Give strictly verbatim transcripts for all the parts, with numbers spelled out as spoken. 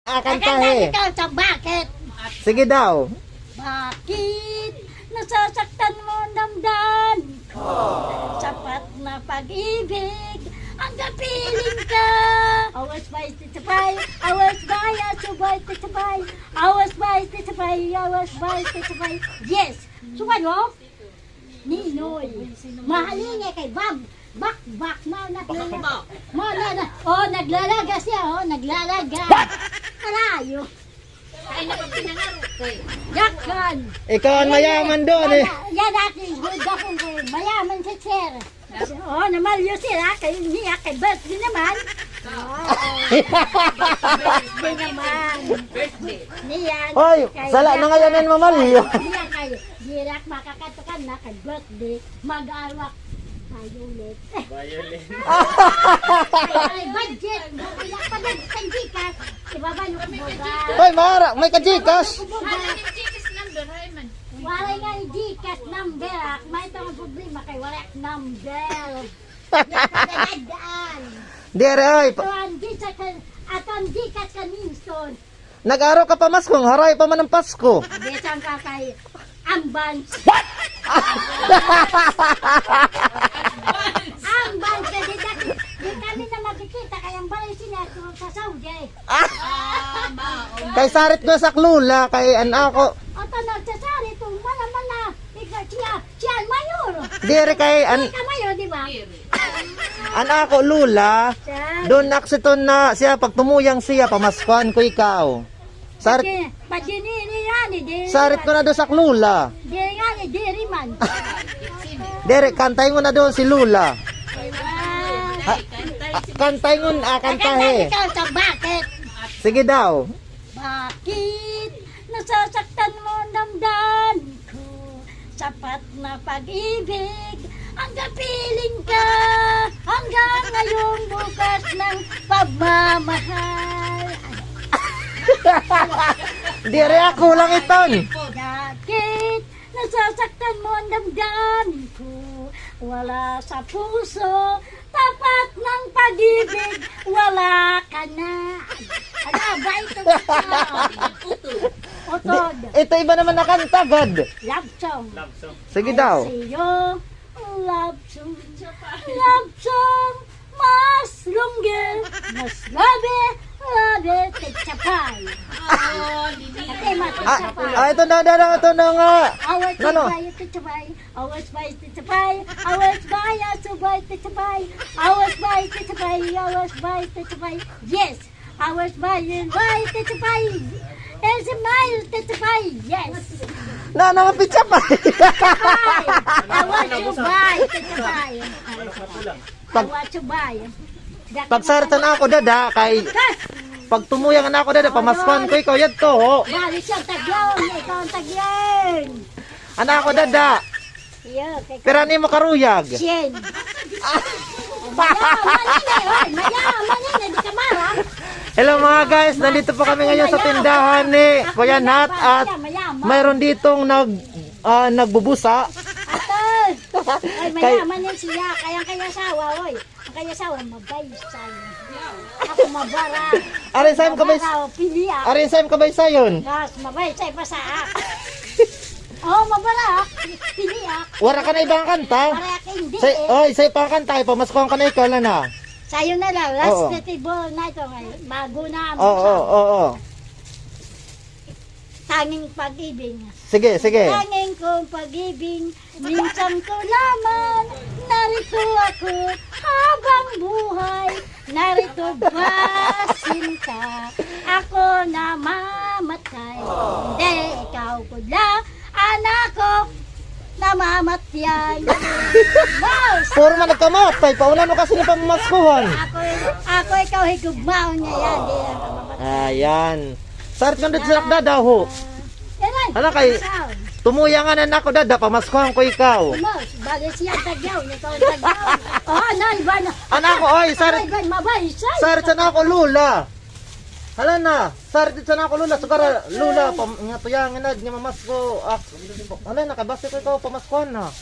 Ah, kantahi. Kakanta ka sa bakit? Sige daw. Bakit nasasaktan mo ang damdamin ko? Sapat na pag-ibig ang kapiling ka. Awas ba ito sabay? Awas ba ya subay ito sabay? Awas ba ito sabay? Awas ba ito sabay? Yes. Subay, oh. Ninoy. Mahalin niya kay Bab. Bak, bak, na, na, na, na. Mo, na, na. Oh, naglalaga siya, oh, naglalaga. Kalayo. Ay, napagpinangarap ko eh. Dakhan. Ikaw an mayaman doon eh. Yan, yan, akin, good ako ko eh. Mayaman si sir. Oh, namalyo sila, kay niya, kay birthday naman. Oh. Birthday naman. Niyan, hoy, kay sala na ngayon yan mamalyo. Niyan, kay Diri ak makakatukan na kay birthday, mag-alwak. Violet. Violet. Ay, budget. Wala pa na sa Gcash. Ibabalok mo ba? Hoy, Mara, may ka Gcash? Ano yung Gcash number, Raymond? Wala nga yung Gcash number, ah. May ito ang problema kay wala ak number. Diri, ay, pa- Ato ang Gcash ka, ato ang Gcash ka, Winston. Nag-aro ka pamasko, haray pa man an Pasko. Bisan ka kay Ambans. What? Ambans ka, di, di, di kami na makikita kay an balay sila sa Saudi. Kay sarit ko sa klula, kay an ako. Ato nagsasarit, wala man na, ikaw siya. Siya an mayor. Diri kay an- Siya an mayor, di ba? An ako lula, siya. Doon aksiton na siya, pagtumuyang siya, pamaskuhan ko ikaw. Sarit, pati, pati ni, ni, ni, di, sarit ko na doon sa klula. Di nga ni, diri man. Diri, kantay mo na doon si lula. Ay, wa. Ha, kantay mo, ah, kantahi. Kantay ikaw sa bakit? Sige daw. Bakit nasasaktan mo ang damdamin ko? Sapat na pag-ibig ang kapiling ka. Hanggang ngayong bukas ng pagmamahal. Diri ako lang iton. Bakit nasasaktan mo ang damdamin ko? Wala sa puso tapat ng pag-ibig, wala ka na. Ano ba ito? Utod. Ito iba naman na kanta, gad. Love song. Love song. Sige daw. I see you. Love song. Love song. Mas longer. Mas love. Love. Teacher Pai. Oh, Lili. Ate, ma, Teacher Pai. Ah, ito na, na, na, ito na nga. Awas, Teacher Pai, Teacher Pai. Awas bay, titsabay. Awas bay, asubay, titsabay. Awas bay, titsabay. Awas bay, titsabay. Yes. Awas bay, bay, titsabay. Smile, titsabay. Yes. Na, na, pitsabay. Titsabay. Awas bay, titsabay. Pag- Awas bay. Pagsarit an ako, dada, kay pagtumuyang an ako, dada, pamaskuhan ko ikaw yadto, ho. Balik siya, tagyaw, ikaw an tagyaw. An ako, dada. Iyo, kay pira an imo karuyag? Syen. Mayaman ini, oy, mayaman ini, di ka marang. Hello, mga guys, nandito po kami ngayon sa tindahan ni Kuya Nat at mayroon ditong nag, ah, nagbubusa. Atol. Ay, mayaman ini siya, kay an kay asawa, oy. An kay asawa, mabaysay. Ako mabara. Arin sa im kabay-, mabara, o, piliak. Arin sa im kabaysayon. Yes, mabaysay pa sa ak. O, mabara. Piliak. Wara ka na iba nga kanta? Wara ka, hindi, eh. Oy, sa iba nga kanta, ipamaskuhan ka na ikaw, lana. Sayo na la, last festival na ito, eh. Bago na, oo, oo. Tanging pag-ibig. Sige, sige. Tanging kong pag-ibig, minsan ko lamang narito ako habang buhay. Narito ba sinta ako namamatay? Hindi, ikaw ko la, anak ko, namamatyan. Mouse! Puro man nagkamatay, pauna no kasi ni pamamaskuhan. Ako, ako ikaw higugmaon niya yan, di lang kamamatay. Ayan. Sarit kan dito sa dada, ho. Hala kay, tumuya nga na ako, dada, pamaskuhan ko ikaw. Mouse, bagay siya tagyaw, ikaw tagyaw. O, na, iba na. An ako, oy, sarit. Ay, iba, mabay, sarit. Sarit sa ako, lula. Hala na, sarit sa ako, lula. Sugara, lula, pam-, nga tuyangin na, nga mamasko. Ah, hala na, kabasi ko ikaw, pamaskuhan na.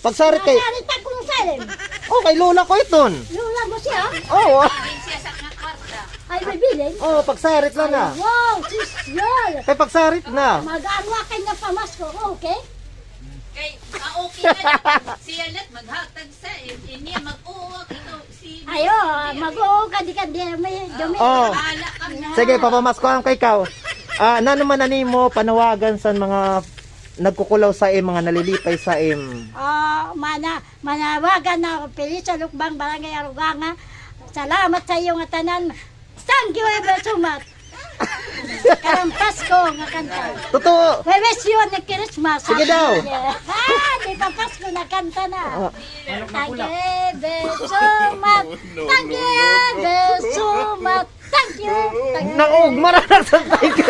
Pagsarit kay, sarit akong salim. O, kay lula ko iton. Lula mo siya? Oo. Siya sa kwarta. Ay, may bilin? Oh, pagsarit la na. Ay, wow, sosyal. Kay pagsarit na. Mag-aano kay nga pamasko, okay? Kay, ah, okay na. Siya la't maghatag sa, eh, niya mag-uwag ito. Si Ayo, mag-uwag ka, di ka, di, may, dumi. Oh. Bahala ka na. Sige, papamaskohan ko ikaw. Ah, nano man an imo panawagan sa mga nagkukulaw sa im, mga nalilipay sa im? Ah, mana-, manawagan na ako, Felicia Lukbang, Barangay Aruganga. Salamat sa iyo nga tanan. Thank you ever so much. Karang Pasko nga kanta. Totoo. We wish you a Christmas. Sige daw. Yeah. Ah, di pa Pasko na kanta na. Ah. Thank you ever so much. Thank you ever so much. Thank you. Thank you. Naugma na sa thank you.